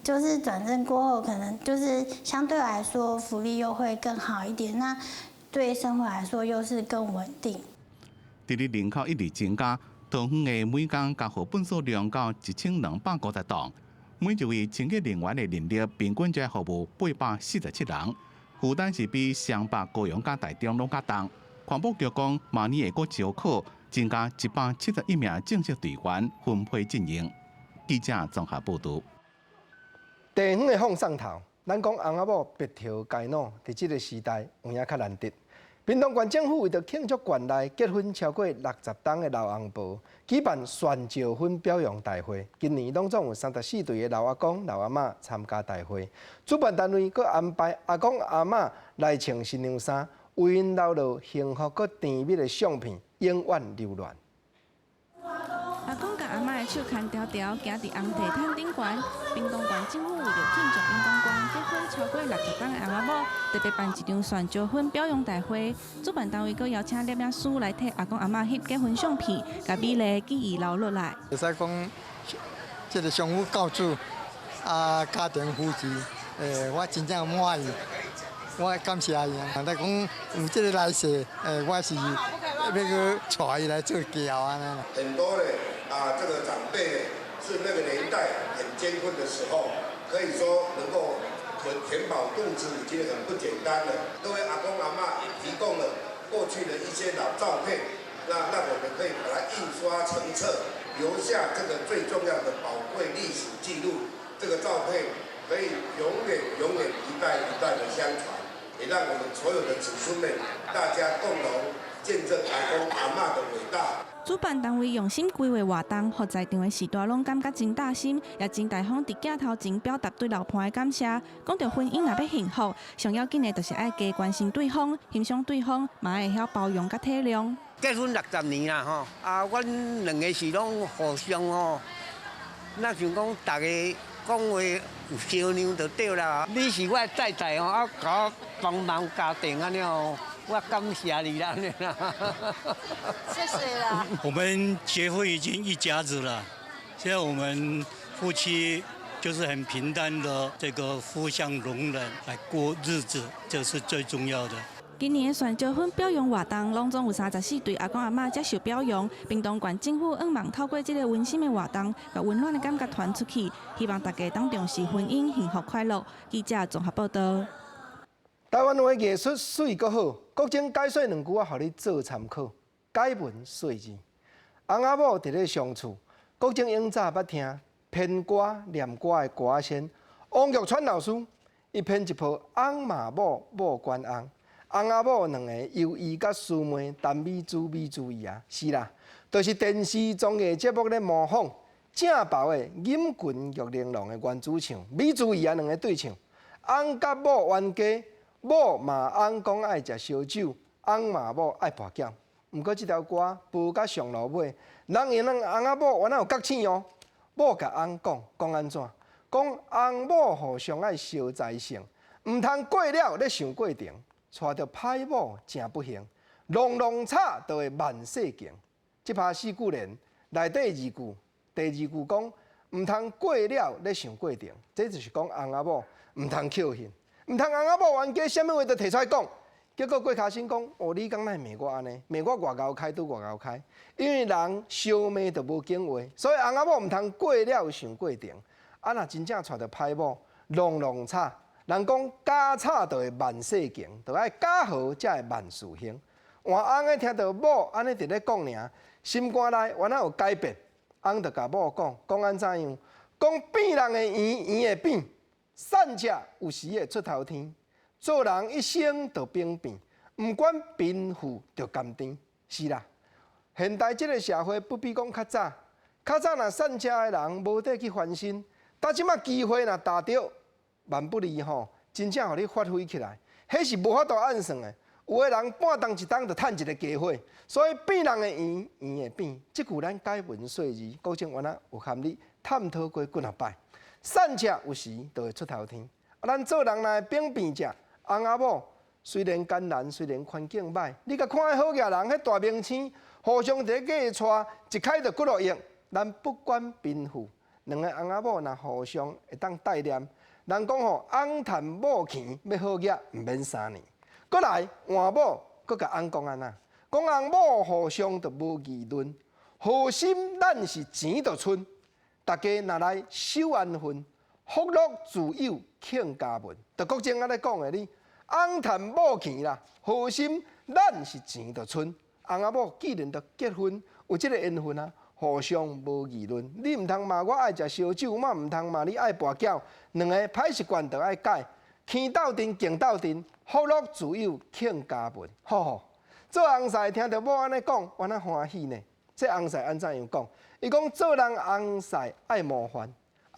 就是轉正過後，可能就是相對來說福利又會更好一點。那對生活來說又是更穩定。佇咧人口一直增加，桃園的每工交予糞掃量到1250噸，每一位清潔人員的人力平均才服務847人，負擔是比雙北、高雄佮台中攏較重。環保局講，明年會閣招考，增加171名正式隊員分配進行。記者綜合報導。地方的放送頭，咱講翁仔某白頭偕老，佇這个時代有影較難得。屏東縣政府為著慶祝縣內結婚超過60冬的老翁婆，舉辦旋招婚表揚大會。今年攏總有34對的老阿公、老阿嬤參加大會。主辦單位閣安排阿公阿嬤來穿新娘衫，為𪜶留落幸福閣甜蜜的相片，永遠留戀。阿公佮阿嬤的手牽條條，行佇紅地毯頂懸。屏東縣政府為著慶祝屏東縣結婚超過60冬的翁仔某，特別辦一場旋招婚表揚大會。主辦單位閣邀請攝影師來替阿公阿嬤翕結婚相片，共美麗記憶留落來。會使講，這個相夫教子啊，家庭扶持，我真正滿意，我感謝伊啊。來講有這個來勢，我是欲閣帶伊來做轎按呢。很多咧啊，這個長輩呢，是那個年代很艱困的時候，可以說能夠填飽肚子已經很不簡單了。各位阿公阿嬤也提供了過去的一些老照片，那讓我們可以把它印刷成冊，留下這個最重要的寶貴歷史記錄。這個照片可以永遠永遠一代一代的相傳，也讓我們所有的子孫們大家共同見證阿公阿嬤的偉大。主辦單位用心規劃活動，予在場的序大攏感覺真貼心，也真大方佇鏡頭前表達對老伴的感謝。講著婚姻若欲幸福，上要緊的就是愛加關心對方、欣賞對方，嘛愛會曉包容佮體諒。結婚60年啦吼，啊，阮兩个是攏互相吼，若像講逐家講話有商量就對啦。你是我的太太吼，啊，共我幫忙家庭按呢吼。我感謝你啦，謝謝啦。我們結婚已經一家子了，現在我們夫妻就是很平淡的這個互相容忍來過日子，這是最重要的。今年的旋招婚表揚活動，攏總有34對阿公阿嬤接受表揚。屏東縣政府向望透過這個溫馨的活動，共溫暖的感覺傳出去，希望大家當重視婚姻，幸福快樂。記者綜合報導。台灣話藝術媠閣好，國珍解說兩句我予你做參考。解文說字，翁仔某佇咧相處，國珍永早捌聽編歌念歌的歌仔仙王玉川老師，伊編一部翁罵某，某管翁，翁仔某兩個由伊佮師妹陳美珠美珠伊啊，是啦，就是電視綜藝節目咧模仿正爆的錦裙玉玲瓏的原主唱美珠伊啊兩个對唱，翁佮某冤家。某罵翁講愛食燒酒，翁罵某愛跋筊。毋過這條歌播到上落尾，人𪜶兩翁仔某原來有覺醒哦。某共翁講，講按怎？講翁某互相愛相栽成，毋通過了咧想過程，娶著歹某誠不幸，挵挵吵就會萬世情。這拍四句聯內底二句，第二句講毋通過了咧想過程，這就是講翁仔某毋通抾恨。毋通翁仔某冤家，啥物話都提出來講，結果郭卡生講：哦，你敢會罵我按呢？罵我偌𠢕開拄偌𠢕開，因為人相罵就無景話，所以翁仔某毋通過了想過程。啊，若真正娶著歹某，挵挵吵，人講家吵就會萬世情，就愛家和才會萬事興。換翁的聽著某按呢佇咧講爾，心肝內原來有改變，翁就共某講，講按怎樣？講變人會圓，圓會變。善者有時會出頭天，做人一生就變變，毋管貧富就甘甜。是啦，現代這個社會不比講較早，較早若散食的人無得去翻身，但這馬機會若踏著，萬不利吼，真正予你發揮起來，彼是無法度按算的。有的人半冬一冬就趁一個機會，所以變人會圓，圓會變。這句咱解文說字，國珍原來有含你探討過幾若擺。善者有時就會出頭天。啊，咱做人來秉變者，翁仔某雖然艱難，雖然環境䆀，你共看彼好額人，彼大明星互相佇咧嫁娶，一開就幾落億。咱不管貧富，兩个翁仔某若互相會當帶念，人講吼，翁趁某錢欲好額，毋免3年。閣來換某，閣共翁講按怎？講翁某互相就無議論，好心咱是錢就賰。大家若來守安分，福祿自有慶家門。就國珍按呢講的，你翁趁某錢啦，好心咱是錢就賰。翁仔某既然都結婚，有這个緣分啊，互相無議論。你毋通罵我愛食燒酒，我毋通罵你愛跋筊。兩个歹習慣就愛改，耳鬥陣，頸鬥陣，福祿自有慶家門，吼吼！做翁婿聽著某按呢講，原來歡喜呢。這翁婿按怎樣講？伊講做人翁婿愛模範，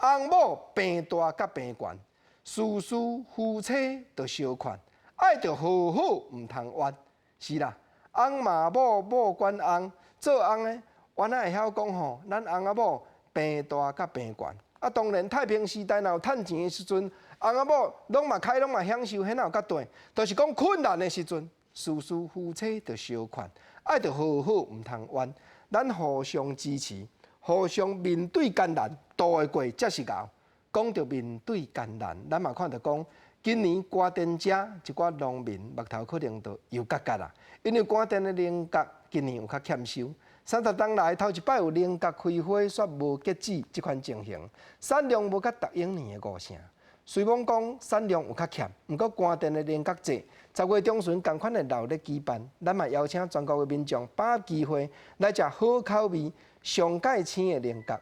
翁某病大佮病懸，事事夫妻著相勸，愛著好好毋通怨。是啦，翁罵某，某管翁，做翁的原來會曉講吼，咱翁仔某病大佮病懸。啊，當然太平時代若有趁錢的時陣，翁仔某攏嘛開攏嘛享受，彼哪有較短？就是講困難的時陣，事事夫妻著相勸，愛著好好毋通怨，咱互相支持，互相面對艱難，渡會過才是𠢕。講著面對艱難，咱嘛看著講，今年關電遮一寡農民目頭可能就油結結啦，因為關電的菱角今年有較欠收。30冬來頭一擺有菱角開花煞無結籽這款情形，產量無佮逐往年的五成。雖罔講產量有較欠，毋過關電的菱角節，10月中旬仝款的鬧熱舉辦，咱嘛邀請全國的民眾把握機會來食好口味、上蓋鮮的菱角。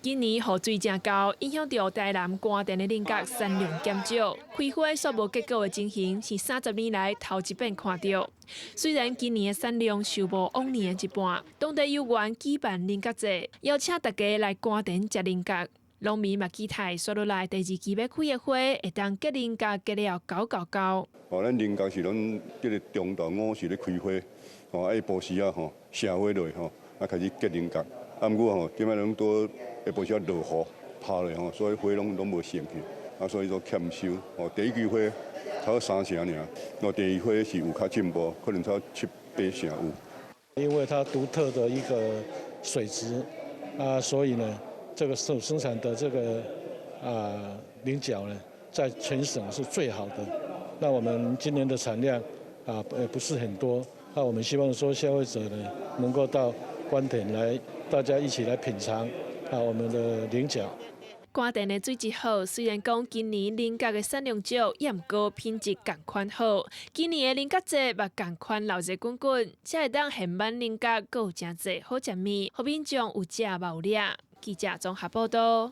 今年雨水誠厚，影響著台南關田的菱角產量減少，開花煞無結果的情形是30年來頭一擺看著。雖然今年的產量受無往年的一半，當地有緣舉辦菱角節，邀請大家來關田食菱角。農民嘛期待煞落來第二季欲開的花，會當結菱角結了厚厚厚。哦，咱菱角是攏這个中晝午時咧開花，哦，下晡時仔吼，謝花落吼，啊開始結菱角。啊，毋過吼，這擺攏拄下晡時仔落雨拍落吼，所以花攏無成去，啊，所以說欠收。哦，第一季花差不多三成爾，哦，第二花是有較進步，可能差七八成有。因為它獨特的一個水質，啊，所以呢，這個生產的這個啊菱角呢，在全省是最好的。那我們今年的產量啊，也不是很多。那我們希望說消費者呢，能夠到關田來，大家一起來品嘗啊我們的菱角。關田的水質好，雖然講今年菱角的產量少，也毋過品質仝款好。今年的菱角節嘛仝款鬧熱滾滾，才會當現滿菱角，閣有誠濟好食物，予民眾有食嘛有掠。記者綜合報道。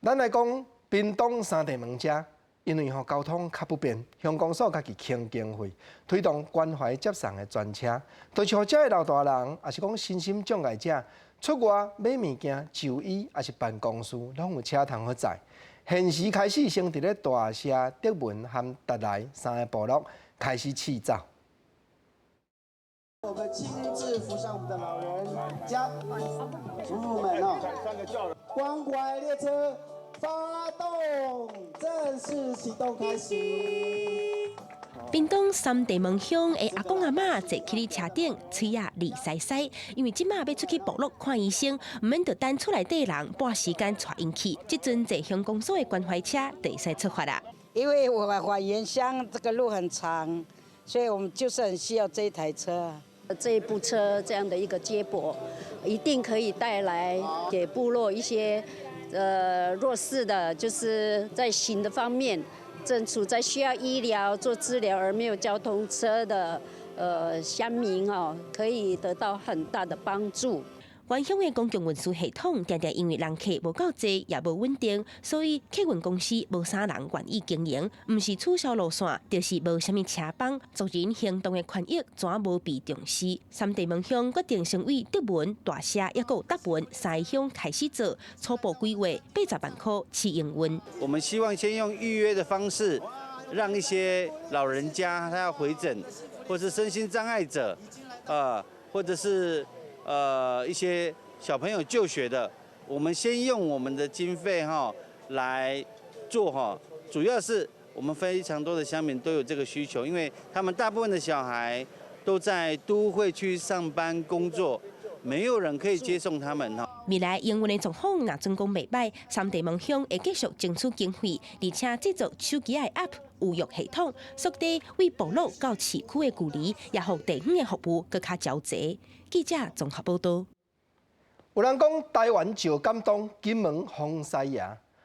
咱來講屏東三地門遮，因為吼交通較不便，鄉公所家己傾經費推動關懷接送的專車，就是予遮的老大人，抑是講身心障礙者出外買物件、就醫，抑是辦公事，攏有車通予載。現時開始先佇咧大社、德文和達來三个部落開始試走。我們親自扶上我們的老人家、夫婦們哦，關懷列車發動，正式啟動開始。屏東三地門鄉的阿公阿嬤坐佇咧車頂，喙仔膩饞饞，因為這馬欲出去部落看醫生，毋免著等厝內底人撥時間帶𪜶去。這陣坐鄉公所的關懷車就會使出發啦。因為我往原鄉這個路很長，所以我們就是很需要這一台車。這一部車這樣的一個接駁，一定可以帶來給部落一些弱勢的，就是在行的方面，正處在需要醫療做治療而沒有交通車的鄉民哦，可以得到很大的幫助。原鄉的公共運輸系統，定定因為人客無夠濟，也無穩定，所以客運公司無啥人願意經營，毋是取消路線，就是無啥物車班，族人行動的權益怎無被重視？三地門鄉決定先為德文、大社抑閣有達文三鄉開始做初步規劃，80萬塊試營運。我們希望先用預約的方式，讓一些老人家他要回診，或是身心障礙者，或者是一些小朋友就學的，我們先用我們的經費哈來做哈，主要是我們非常多的鄉民都有這個需求，因為他們大部分的小孩都在都會區上班工作，沒有人可以接送他們哈。未來營運的狀況若準講袂䆀，三地門鄉會繼續爭取經費，而且製作手機的 App 預約系統，縮短對部落到市區的距離，也予地方的服務閣較周齊。記者綜合報道。有人講台灣石敢當金門風獅爺，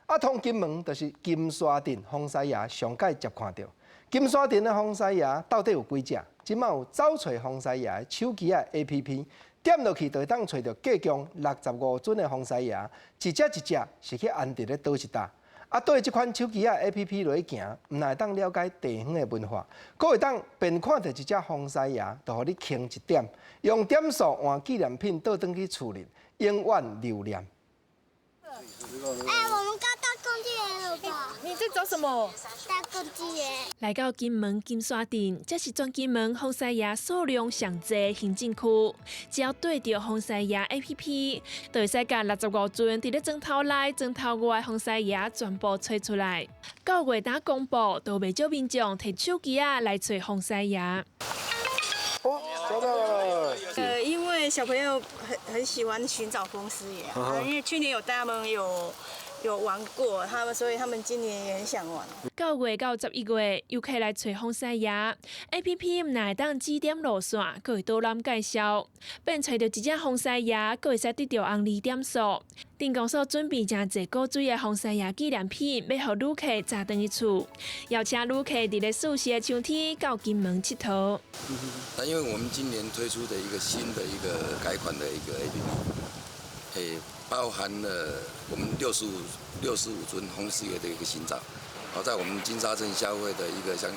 啊，通金門就是金沙鎮風獅爺上蓋捷看著。金沙鎮的風獅爺到底有幾隻？這馬有走揣風獅爺的手機仔 APP，點落去就會當揣著隔宮65尊的風獅爺，一隻一隻是去安佇咧佗一搭。啊，對這款手機仔 APP 落去行，毋但會當了解地方的文化，閣會當便看著一隻風獅爺，就予你輕一點，用點數換紀念品，倒轉去厝裡，永遠留念。欸，我們到大公雞了吧？你在找什麼？大公雞耶！來到金門金沙鎮，這是全金門風獅爺數量上濟行政區。只要對著風獅爺 APP，就會使共65尊佇咧莊頭內、莊頭外風獅爺全部揣出來。9月當公布，就袂少民眾提手機仔來揣風獅爺。哦，找到了。因為小朋友很喜歡尋找風獅爺，因為去年有帶他們有玩過，他們所以他們今年也很想玩。9月到11月，遊客來揣風獅爺，APP 毋但會當指點路線，閣會導覽介紹。變揣著一隻風獅爺，閣會使得著紅利點數。鎮公所準備誠濟古錐的風獅爺紀念品，欲予旅客紮轉去厝，邀請旅客佇咧四時的秋天到金門𨑨迌。那因為我們今年推出的一個新的一個改款的一個 APP，包含了我們65尊風獅爺的一個行照，好，在我們金沙鎮消費的一個像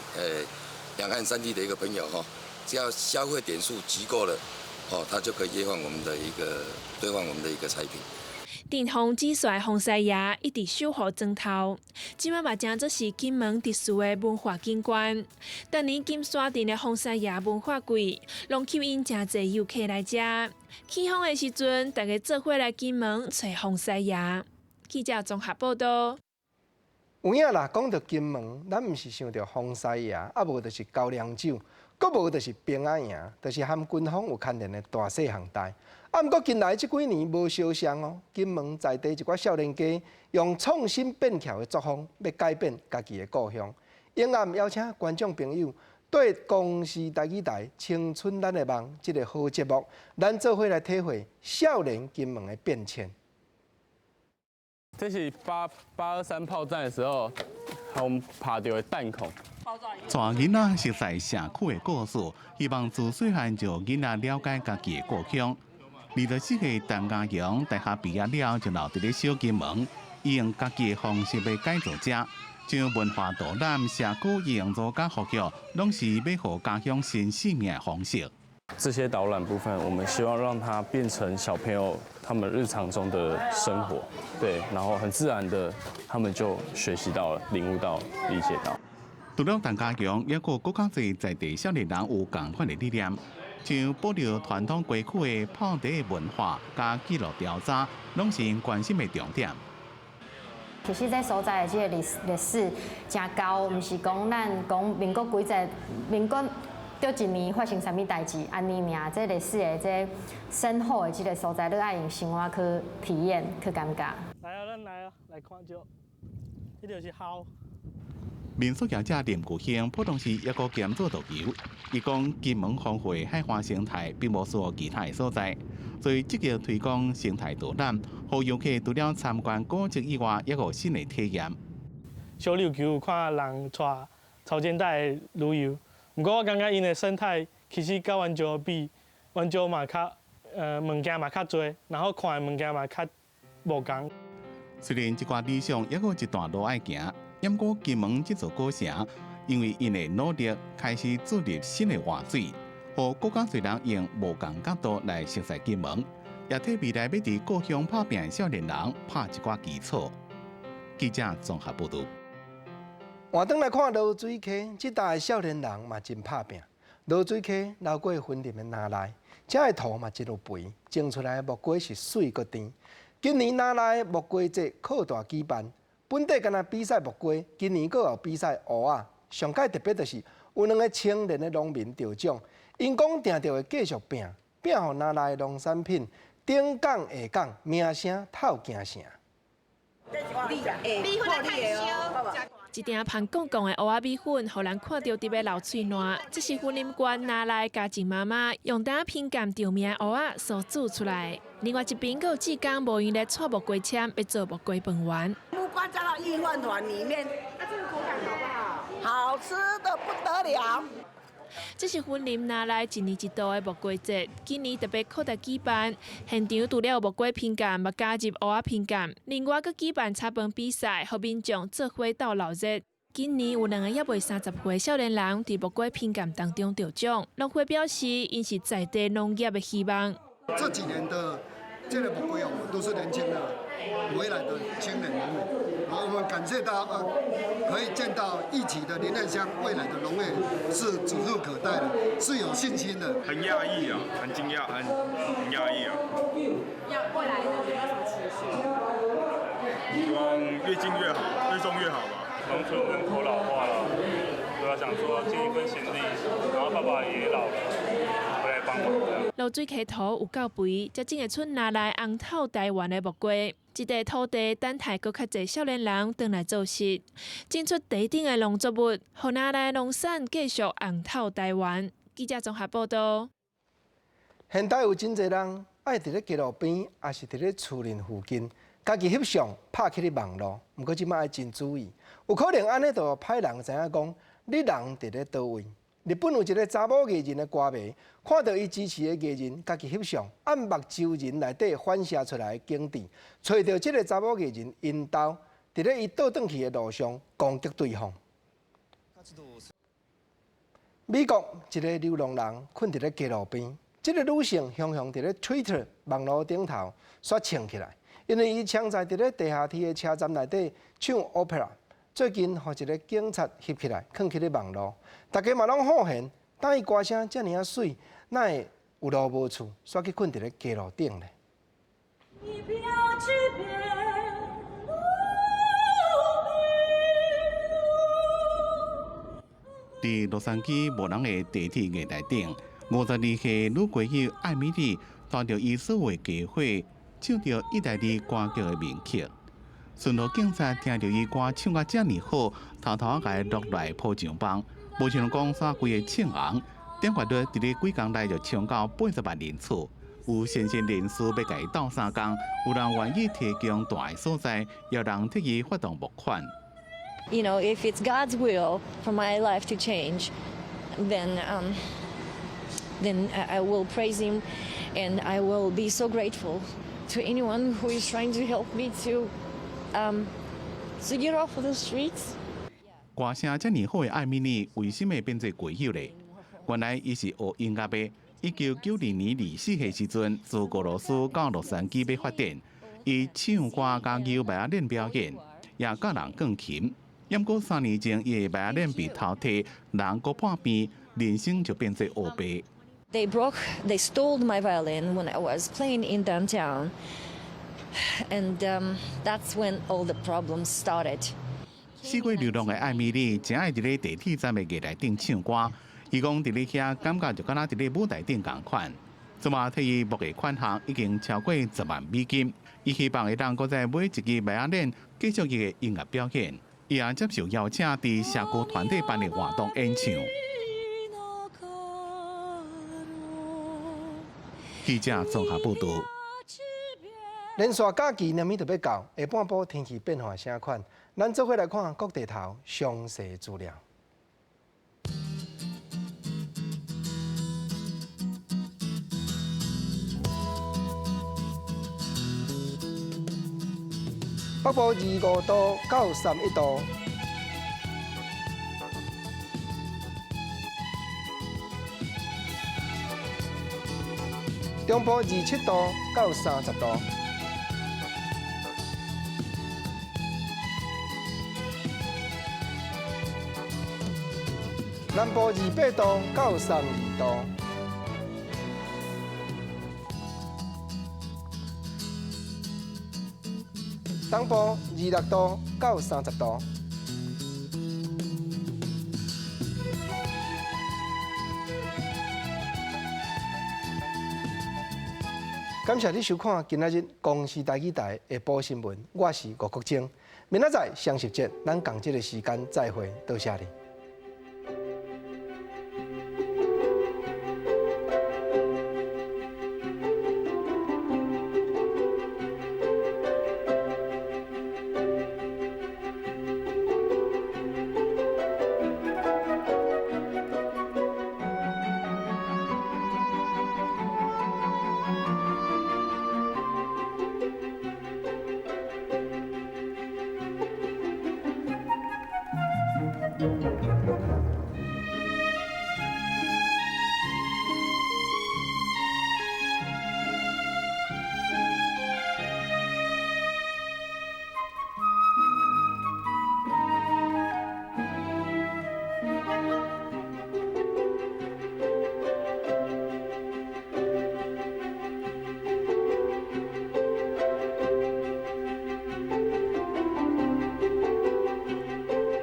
兩岸三地的一個朋友哈，只要消費點數集夠了，哦，他就可以兌換我們的一個兌換我們的一個彩品。鎮風指帥風獅爺一直守護莊頭，這擺嘛成做是金門特殊的文化景觀。逐年金沙鎮的風獅爺文化季，攏吸引誠濟遊客來遮。起風的時陣，大家做伙來金門揣風獅爺。記者綜合報道。有影啦，講著金門，咱毋是想著風獅爺，啊無就是高粱酒，閣無就是兵仔營，就是和軍方有牽連的大細項代。啊，毋過近來這幾年無相像哦，金門在地一寡少年家用創新變巧的作風，欲改變家己的故鄉。永暗邀請觀眾朋友對公視台語台《青春咱的夢》這個好節目，咱做伙來體會少年金門的變遷。這是8·823炮戰的時候，我們拍著的彈孔。帶囡仔熟悉社區的故事，希望自細漢就囡仔了解家己的故鄉。24歲陳家雄大學畢業了，就留佇咧小金門，伊用家己的方式欲改造遮，將文化導覽、社區營造佮復育，攏是欲予家鄉新生命的方式。這些導覽部分，我們希望讓它變成小朋友他們日常中的生活，對，然後很自然的，他們就學習到了、領悟到、理解到。除了陳家雄，抑閣閣較濟在地少年人有仝款的理念，像保留傳統街區的泡茶文化佮記錄調查，攏是𪜶關心的重點。其實這所在的這个歷史誠厚，毋是講咱講民國幾十、民國佗一年發生啥物代誌，按呢爾，這歷史的這深厚的這个所在，你愛用生活去體驗、去感覺。來啊，咱來啊，來看著，這就是鱟。民宿業者林國興，普通時抑閣兼做導遊。伊講金門豐富的海岸生態並無輸予其他的所在，所以積極推廣生態導覽，予遊客除了參觀古蹟以外，抑閣有新的體驗。小琉球有看人帶潮間帶旅遊，毋過我感覺𪜶的生態其實佮灣石比，灣石嘛較物件嘛較濟，然後看的物件嘛較無仝。雖然這寡理想抑閣有一段路愛行，毋過金門這座古城，因為𪜶的努力，開始注入新的活水，予閣較濟人用無仝角度來熟悉金門，也替未來欲佇故鄉拍拚的少年人拍一寡基礎。記者綜合報導。換轉來看濁水溪，這搭的少年人嘛真拍拚。濁水溪流過雲林的林內，遮的土嘛真有肥，種出來的木瓜是媠閣甜。今年林內木瓜節擴大舉辦，本底干焦比賽木瓜，今年閣有比賽芋仔。上蓋特別就是有兩个青年的農民得獎，𪜶講定著會繼續拚，拚予林內農產品頂港下港，名聲透京城。米粉太燒。一鼎芳絳絳的芋仔米粉，予人看著特欲流喙瀾。這是雲林縣林內家靜媽媽用擔品鑑著名芋仔所煮出來。另外一邊，閣有志工無閒咧搓木瓜籤，欲做木瓜飯圓。木瓜加到御飯糰裡面，啊，這個口感好不好？好吃得不得了。這是雲林拿來一年一度的木瓜節，今年特別擴大舉辦。現場除了有木瓜評鑑，嘛加入芋仔評鑑，另外閣舉辦炒飯比賽，予民眾做伙鬥鬧熱。今年有兩个猶未30歲少年人佇木瓜評鑑當中得獎，農會表示，𪜶是在地農業的希望。這幾年的這個木瓜哦，都是年輕的回來的青年農民，我們感謝到可以見到一起的林內鄉未來的農業是指日可待的，是有信心的。很訝異啊，很驚訝，很訝異啊。要未來有沒有什麼期許？希望越進越好，越種越好吧。農村人口老化了，對啊，想說盡一份心力，然後爸爸也老了，回來幫忙。濁水溪土有夠肥，才種會出拿來紅透台灣的木瓜。這塊土地等待閣較濟少年人轉來做事，種出地頂的農作物，予拿來農產繼續紅透台灣。記者綜合報道。現代有真濟人愛佇咧街路邊，抑是佇咧厝鄰附近，家己翕相拍起咧網路。毋過這擺愛真注意，有可能按呢就歹人知影講，你人佇咧佗位。日本有一个查某藝人的歌迷，看著伊支持的藝人家己翕相，按目睭仁內底反射出來的景致，揣著這个查某藝人𪜶兜，佇咧伊倒轉去的路上攻擊對方。美國一个流浪人睏佇咧街路邊，這个女性雄雄佇咧 Twitter 網路頂頭煞衝起來，因為伊常在佇咧地下鐵的車站內底唱 opera。最近，予一个警察翕起來，囥起咧網路，大家嘛攏好玄，當伊歌聲遮爾仔媠，哪會有路無厝，煞去睏佇咧街路頂咧？佇洛杉磯無人的地鐵月台頂，52歲女歌手艾米麗帶著伊所有家伙，唱著義大利歌劇的名曲。巡邏警察聽著伊歌唱甲遮爾好，偷偷共伊錄來鋪上網，無想講煞規个唱紅，點閱率佇咧幾工內就衝到80萬人次。有善心人士欲共伊鬥相共，有人願意提供蹛的所在，也有人替伊發動募款。 If it's God's will for my life to change, then I will praise Him, and I will be so grateful to anyone who is trying to help me to get off of the streets. 歌聲遮爾好的艾米麗，為什麼變做歌手咧？原來伊是學音樂的。1992年24歲時陣，自俄羅斯到洛杉磯欲發展，伊唱歌佮搖維仔輪表演，也教人鋼琴。毋過3年前，伊的維仔輪被偷提，人閣破病，人生就變做烏白。 They stole my violin when I was playing in downtown, and that's when all the problems started. 四處流浪的艾米麗，真愛佇咧地鐵站的月台頂唱歌。伊講佇咧遐感覺就敢若佇咧舞台頂仝款。這馬替伊募的款項已經超過10萬美金。伊希望會當閣再買一支維仔輪，繼續伊的音樂表演。伊也接受邀請，佇社區團體辦的活動演唱。記者綜合報導。連續假期連咪就欲到，下半晡天氣變化啥款？咱做伙來看各地頭詳細資料。北部25度到31度，中部27度到30度。南部28度到32度。東部26度到30度。感謝你收看今仔日公視台語台下晡新聞，我是吳國楨。明仔載雙十節，咱仝這个時間再會，多謝你。。